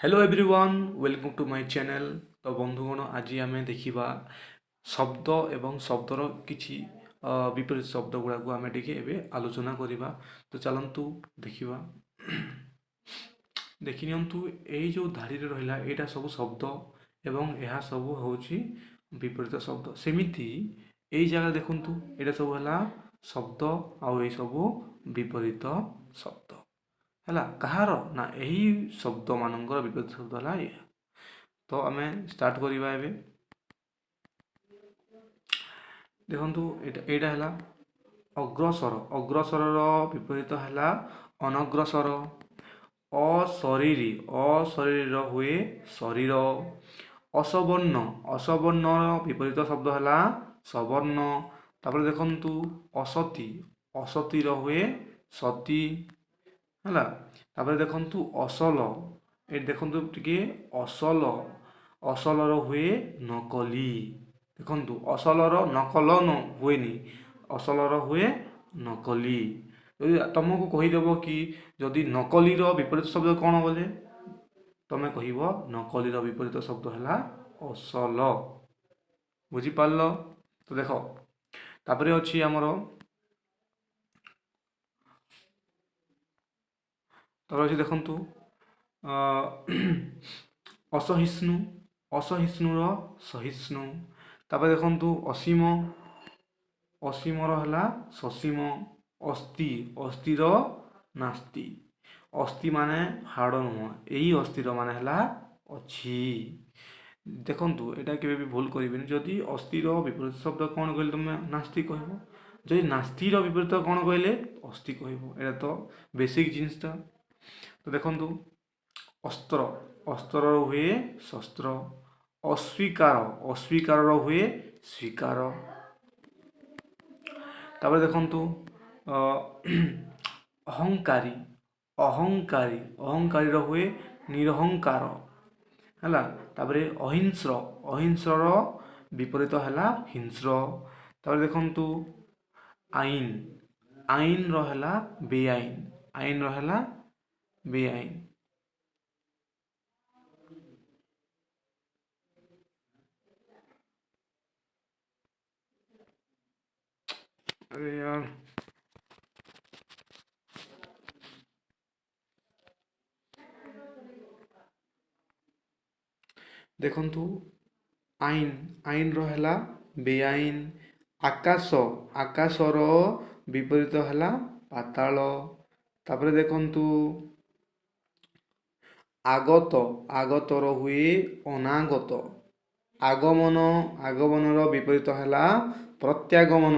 Hello everyone, welcome to my channel. ତ ବନ୍ଧୁଗଣ, ଆଜି ଆମେ ଦେଖିବା ଶବ୍ଦ ଏବଂ ଶବ୍ଦର କିଛି ବିପରୀତ ଶବ୍ଦ ଗୁଡ଼ାକୁ ଆମେ ଟିକେ ଏବେ ଆଲୋଚନା କରିବା। ତ ଚାଲନ୍ତୁ ଦେଖିବା। ଦେଖିନିଅନ୍ତୁ, ଏଇ ଯେଉଁ ଧାଡ଼ିରେ ରହିଲା ଏଇଟା ସବୁ ଶବ୍ଦ ଏବଂ ଏହା ସବୁ ହେଉଛି ବିପରୀତ ଶବ୍ଦ। ସେମିତି ଏଇ ଜାଗାରେ ଦେଖନ୍ତୁ, ଏଇଟା ସବୁ ହେଲା ଶବ୍ଦ ଆଉ ଏଇସବୁ ବିପରୀତ ଶବ୍ଦ ହେଲା। କାହାର ନା ଏହି ଶବ୍ଦମାନଙ୍କର ବିପରୀତ ଶବ୍ଦ ହେଲା ଏହା। ତ ଆମେ ଷ୍ଟାର୍ଟ କରିବା ଏବେ। ଦେଖନ୍ତୁ, ଏଇଟା ହେଲା ଅଗ୍ରସର। ଅଗ୍ରସରର ବିପରୀତ ହେଲା ଅନଗ୍ରସର। ଅଶରୀରୀ, ଅଶରୀର ହୁଏ ଶରୀର। ଅସବର୍ଣ୍ଣ, ଅସବର୍ଣ୍ଣର ବିପରୀତ ଶବ୍ଦ ହେଲା ସବର୍ଣ୍ଣ। ତାପରେ ଦେଖନ୍ତୁ, ଅସତୀ, ଅସତୀର ହୁଏ ସତୀ ହେଲା। ତାପରେ ଦେଖନ୍ତୁ ଅସଲ, ଏଠି ଦେଖନ୍ତୁ ଟିକେ ଅସଲ, ଅସଲର ହୁଏ ନକଲି। ଦେଖନ୍ତୁ, ଅସଲର ନକଲ ନ ହୁଏନି, ଅସଲର ହୁଏ ନକଲି। ଯଦି ତମକୁ କହିଦେବ କି ଯଦି ନକଲିର ବିପରୀତ ଶବ୍ଦ କ'ଣ ବୋଲେ, ତମେ କହିବ ନକଲିର ବିପରୀତ ଶବ୍ଦ ହେଲା ଅସଲ। ବୁଝିପାରିଲ ତ? ଦେଖ, ତାପରେ ଅଛି ଆମର, ତାପରେ ଅଛି ଦେଖନ୍ତୁ ଅସହିଷ୍ଣୁ, ଅସହିଷ୍ଣୁର ସହିଷ୍ଣୁ। ତାପରେ ଦେଖନ୍ତୁ ଅସୀମ, ଅସୀମର ହେଲା ସସୀମ। ଅସ୍ଥି, ଅସ୍ଥିର ନାସ୍ତି। ଅସ୍ଥି ମାନେ ହାଡ଼ ନୁହଁ, ଏଇ ଅସ୍ଥିର ମାନେ ହେଲା ଅଛି। ଦେଖନ୍ତୁ, ଏଇଟା କେବେ ବି ଭୁଲ କରିବେନି। ଯଦି ଅସ୍ଥିର ବିପରୀତ ଶବ୍ଦ କ'ଣ କହିଲେ ତୁମେ ନାସ୍ତି କହିବ, ଯଦି ନାସ୍ତିର ବିପରୀତ କ'ଣ କହିଲେ ଅସ୍ଥି କହିବ। ଏଇଟା ତ ବେସିକ୍ ଜିନିଷଟା। ତ ଦେଖନ୍ତୁ ଅସ୍ତ୍ର, ଅସ୍ତ୍ରର ହୁଏ ଶସ୍ତ୍ର। ଅସ୍ୱୀକାର, ଅସ୍ୱୀକାରର ହୁଏ ସ୍ୱୀକାର। ତାପରେ ଦେଖନ୍ତୁ ଅହଙ୍କାରୀ, ଅହଙ୍କାରୀ, ଅହଙ୍କାରୀର ହୁଏ ନିରହଙ୍କାର ହେଲା। ତାପରେ ଅହିଂସ୍ର, ଅହିଂସ୍ରର ବିପରୀତ ହେଲା ହିଂସ୍ର। ତାପରେ ଦେଖନ୍ତୁ ଆଇନ, ଆଇନର ହେଲା ବେଆଇନ, ଆଇନର ହେଲା ବେଆଇନ। ଆରେ ୟାର, ଦେଖନ୍ତୁ ଆଇନ, ଆଇନର ହେଲା ବେଆଇନ। ଆକାଶ, ଆକାଶର ବିପରୀତ ହେଲା ପାତାଳ। ତାପରେ ଦେଖନ୍ତୁ ଆଗତ, ଆଗତର ହୁଏ ଅନାଗତ। ଆଗମନ, ଆଗମନର ବିପରୀତ ହେଲା ପ୍ରତ୍ୟାଗମନ।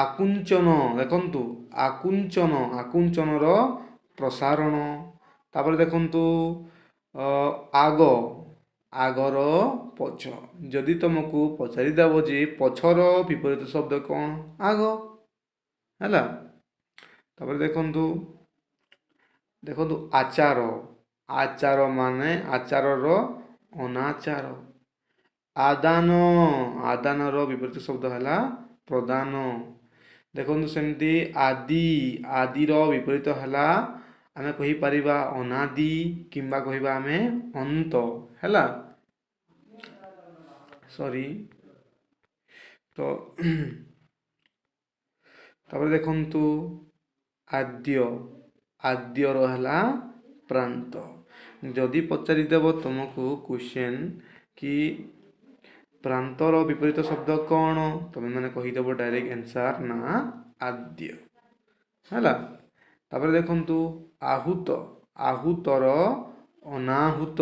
ଆକୁଞ୍ଚନ, ଦେଖନ୍ତୁ ଆକୁଞ୍ଚନ, ଆକୁଞ୍ଚନର ପ୍ରସାରଣ। ତାପରେ ଦେଖନ୍ତୁ ଆଗ, ଆଗର ପଛ। ଯଦି ତୁମକୁ ପଚାରିଦେବ ଯେ ପଛର ବିପରୀତ ଶବ୍ଦ କ'ଣ, ଆଗ ହେଲା। ତାପରେ ଦେଖନ୍ତୁ, ଦେଖନ୍ତୁ ଆଚାର, ଆଚାର ମାନେ ଆଚାରର ଅନାଚାର। ଆଦାନ, ଆଦାନର ବିପରୀତ ଶବ୍ଦ ହେଲା ପ୍ରଦାନ। ଦେଖନ୍ତୁ ସେମିତି ଆଦି, ଆଦିର ବିପରୀତ ହେଲା ଆମେ କହିପାରିବା ଅନାଦି କିମ୍ବା କହିବା ଆମେ ଅନ୍ତ ହେଲା। ସରି, ତ ତାପରେ ଦେଖନ୍ତୁ ଆଦ୍ୟ, ଆଦ୍ୟର ହେଲା ପ୍ରାନ୍ତ। ଯଦି ପଚାରିଦେବ ତୁମକୁ କ୍ୱେଶ୍ଚନ୍ କି ପ୍ରାନ୍ତର ବିପରୀତ ଶବ୍ଦ କ'ଣ, ତୁମେ ମାନେ କହିଦେବ ଡାଇରେକ୍ଟ ଆନ୍ସର୍ ନା ଆଦ୍ୟ ହେଲା। ତାପରେ ଦେଖନ୍ତୁ ଆହୁତ, ଆହୁତର ଅନାହୁତ।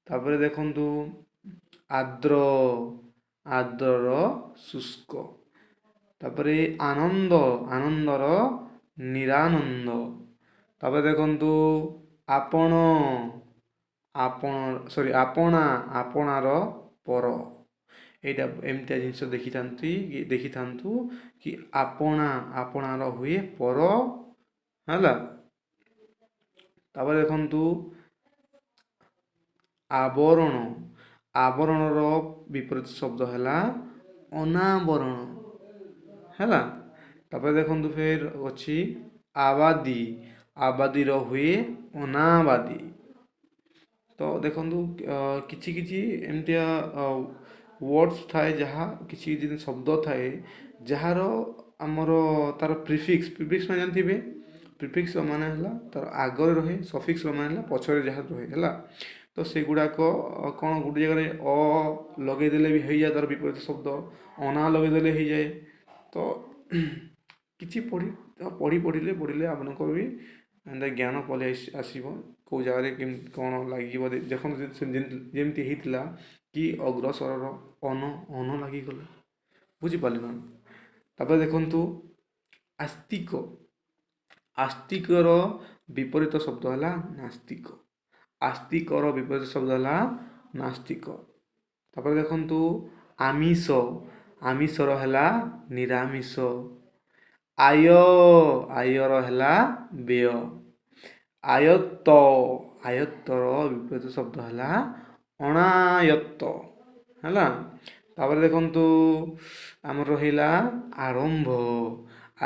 ତାପରେ ଦେଖନ୍ତୁ ଆର୍ଦ୍ର, ଆର୍ଦ୍ରର ଶୁଷ୍କ। ତାପରେ ଆନନ୍ଦ, ଆନନ୍ଦର ନିରାନନ୍ଦ। ତାପରେ ଦେଖନ୍ତୁ ଆପଣ, ଆପଣ ସରି ଆପଣା, ଆପଣାର ପର। ଏଇଟା ଏମିତିଆ ଜିନିଷ ଦେଖିଥାନ୍ତି ଦେଖିଥାନ୍ତୁ କି ଆପଣା, ଆପଣାର ହୁଏ ପର ହେଲା। ତାପରେ ଦେଖନ୍ତୁ ଆବରଣ, ଆବରଣର ବିପରୀତ ଶବ୍ଦ ହେଲା ଅନାବରଣ ହେଲା। ତାପରେ ଦେଖନ୍ତୁ ଫେର ଅଛି ଆବାଦି, ଆବାଦିର ହୁଏ ଅନାବାଦୀ। ତ ଦେଖନ୍ତୁ, କିଛି କିଛି ଏମିତିଆ ୱାର୍ଡ଼ସ୍ ଥାଏ, ଯାହା କିଛି କିଛି ଶବ୍ଦ ଥାଏ ଯାହାର ଆମର ତାର ପ୍ରିଫିକ୍ସ। ପ୍ରିଫିକ୍ସ ମାନେ ଜାଣିଥିବେ, ପ୍ରିଫିକ୍ସର ମାନେ ହେଲା ତାର ଆଗରେ ରହେ, ସଫିକ୍ସର ମାନେ ହେଲା ପଛରେ ଯାହା ରହେ, ହେଲା। ତ ସେଗୁଡ଼ାକ କ'ଣ, ଗୋଟେ ଜାଗାରେ ଅ ଲଗେଇଦେଲେ ବି ହେଇଯାଏ ତାର ବିପରୀତ ଶବ୍ଦ, ଅନା ଲଗେଇଦେଲେ ହେଇଯାଏ। ତ କିଛି ପଢ଼ି ପଢ଼ି ପଢ଼ିଲେ ପଢ଼ିଲେ ଆପଣଙ୍କର ବି ଏନ୍ତା ଜ୍ଞାନ ପଳେଇ ଆସିବ, କେଉଁ ଜାଗାରେ କେମିତି କ'ଣ ଲାଗିବ। ଦେଖନ୍ତୁ, ଯେମିତି ହେଇଥିଲା କି ଅଗ୍ରସରର ଅନ ଅନ ଲାଗିଗଲା, ବୁଝିପାରିଲେ ନା? ତାପରେ ଦେଖନ୍ତୁ, ଆସ୍ତିକ। ଆସ୍ତିକର ବିପରୀତ ଶବ୍ଦ ହେଲା ନାସ୍ତିକ। ଆସ୍ତିକର ବିପରୀତ ଶବ୍ଦ ହେଲା ନାସ୍ତିକ। ତାପରେ ଦେଖନ୍ତୁ, ଆମିଷ। ଆମିଷର ହେଲା ନିରାମିଷ। ଆୟ। ଆୟର ହେଲା ବ୍ୟୟ। ଆୟତ୍ତ। ଆୟତ୍ତର ବିପରୀତ ଶବ୍ଦ ହେଲା ଅଣାୟତ୍ତ, ହେଲା। ତାପରେ ଦେଖନ୍ତୁ, ଆମର ରହିଲା ଆରମ୍ଭ।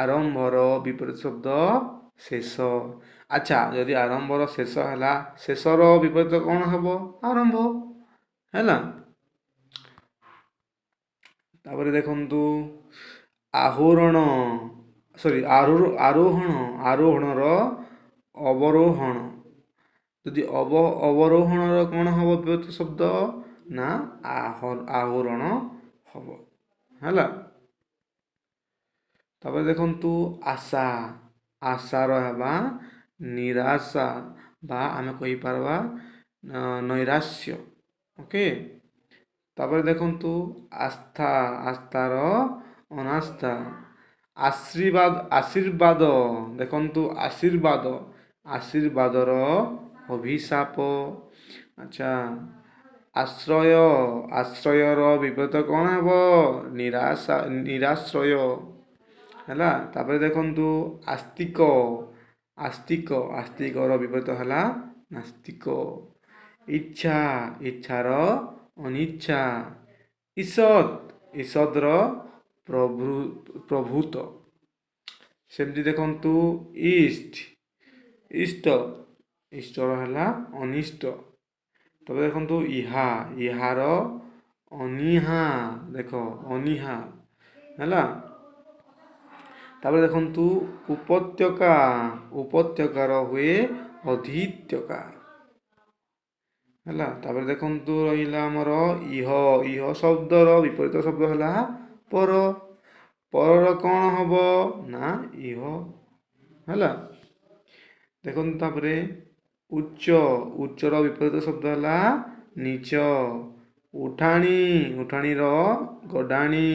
ଆରମ୍ଭର ବିପରୀତ ଶବ୍ଦ ଶେଷ। ଆଚ୍ଛା, ଯଦି ଆରମ୍ଭର ଶେଷ ହେଲା, ଶେଷର ବିପରୀତ କ'ଣ ହେବ? ଆରମ୍ଭ, ହେଲା। ତାପରେ ଦେଖନ୍ତୁ, ଆହୋରଣ, ସରି, ଆରୋହଣ। ଆରୋହଣର ଅବରୋହଣ। ଯଦି ଅବରୋହଣର କ'ଣ ହେବ ବିପରୀତ ଶବ୍ଦ ନା ଆହୋରଣ ହେବ, ହେଲା। ତାପରେ ଦେଖନ୍ତୁ, ଆଶା। ଆଶାର ହେବା ନିରାଶା ବା ଆମେ କହିପାରିବା ନୈରାଶ୍ୟ, ଓକେ। ତାପରେ ଦେଖନ୍ତୁ, ଆସ୍ଥା। ଆସ୍ଥାର ଅନାସ୍ଥା। ଆଶୀର୍ବାଦ, ଆଶୀର୍ବାଦ। ଦେଖନ୍ତୁ, ଆଶୀର୍ବାଦ। ଆଶୀର୍ବାଦର ଅଭିଶାପ। ଆଚ୍ଛା, ଆଶ୍ରୟ। ଆଶ୍ରୟର ବିପରୀତ କ'ଣ ହେବ? ନିରାଶା, ନିରାଶ୍ରୟ, ହେଲା। ତାପରେ ଦେଖନ୍ତୁ, ଆସ୍ତିକ। ଆସ୍ତିକ, ଆସ୍ତିକର ବିପରୀତ ହେଲା ନାସ୍ତିକ। ଇଚ୍ଛା। ଇଚ୍ଛାର ଅନିଚ୍ଛା। ଈଷଦ୍। ଈଷଦର ପ୍ରଭୂତ। ସେମିତି ଦେଖନ୍ତୁ, ଇଷ୍ଟ। ଇଷ୍ଟ, ଇଷ୍ଟର ହେଲା ଅନିଷ୍ଟ। ତାପରେ ଦେଖନ୍ତୁ, ଇହା। ଇହାର ଅନିହା। ଦେଖ, ଅନିହା ହେଲା। ତାପରେ ଦେଖନ୍ତୁ, ଉପତ୍ୟକା। ଉପତ୍ୟକାର ହୁଏ ଅଧିତ୍ୟକା, ହେଲା। ତାପରେ ଦେଖନ୍ତୁ, ରହିଲା ଆମର ଇହ। ଇହ ଶବ୍ଦର ବିପରୀତ ଶବ୍ଦ ହେଲା ପର। ପରର କ'ଣ ହବ ନା ଇହ, ହେଲା। ଦେଖନ୍ତୁ, ତାପରେ ଉଚ୍ଚ। ଉଚ୍ଚର ବିପରୀତ ଶବ୍ଦ ହେଲା ନୀଚ। ଉଠାଣି। ଉଠାଣିର ଗଡ଼ାଣି।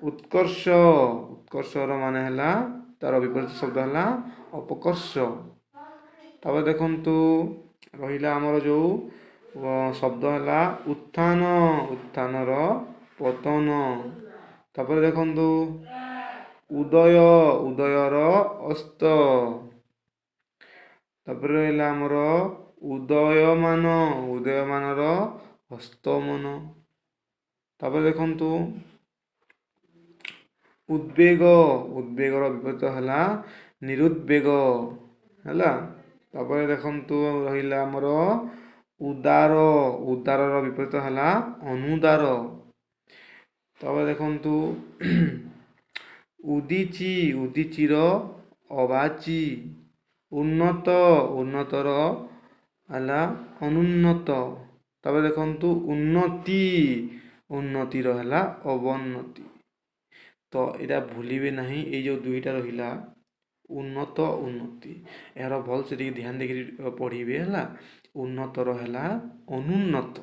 ଉତ୍କର୍ଷ। ଉତ୍କର୍ଷର ମାନେ ହେଲା, ତାର ବିପରୀତ ଶବ୍ଦ ହେଲା ଅପକର୍ଷ। ତାପରେ ଦେଖନ୍ତୁ, ରହିଲା ଆମର ଯେଉଁ ଶବ୍ଦ ହେଲା ଉତ୍ଥାନ। ଉତ୍ଥାନର ପତନ। ତାପରେ ଦେଖନ୍ତୁ, ଉଦୟ। ଉଦୟର ଅସ୍ତ। ତାପରେ ରହିଲା ଆମର ଉଦୟମାନ। ଉଦୟମାନର ଅସ୍ତମନ। ତାପରେ ଦେଖନ୍ତୁ, ଉଦ୍ବେଗ। ଉଦ୍ବେଗର ବିପରୀତ ହେଲା ନିରୁଦ୍ବେଗ, ହେଲା। ତାପରେ ଦେଖନ୍ତୁ, ରହିଲା ଆମର ଉଦାର। ଉଦାରର ବିପରୀତ ହେଲା ଅନୁଦାର। ତାପରେ ଦେଖନ୍ତୁ, ଉଦିଚି। ଉଦିଚିର ଅବାଚି। ଉନ୍ନତ। ଉନ୍ନତର ହେଲା ଅନୁନ୍ନତ। ତାପରେ ଦେଖନ୍ତୁ, ଉନ୍ନତି। ଉନ୍ନତିର ହେଲା ଅବନତି। ତ ଏଇଟା ଭୁଲିବେ ନାହିଁ, ଏଇ ଯେଉଁ ଦୁଇଟା ରହିଲା, ଉନ୍ନତ, ଉନ୍ନତି, ଏହାର ଭଲସେ ଟିକେ ଧ୍ୟାନ ଦେଇକରି ପଢ଼ିବେ, ହେଲା। ଉନ୍ନତର ହେଲା ଅନୁନ୍ନତ,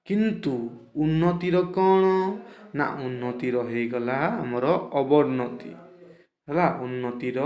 କିନ୍ତୁ ଉନ୍ନତିର କ'ଣ ନା ଉନ୍ନତିର ହେଇଗଲା ଆମର ଅବନତି, ହେଲା, ଉନ୍ନତିର।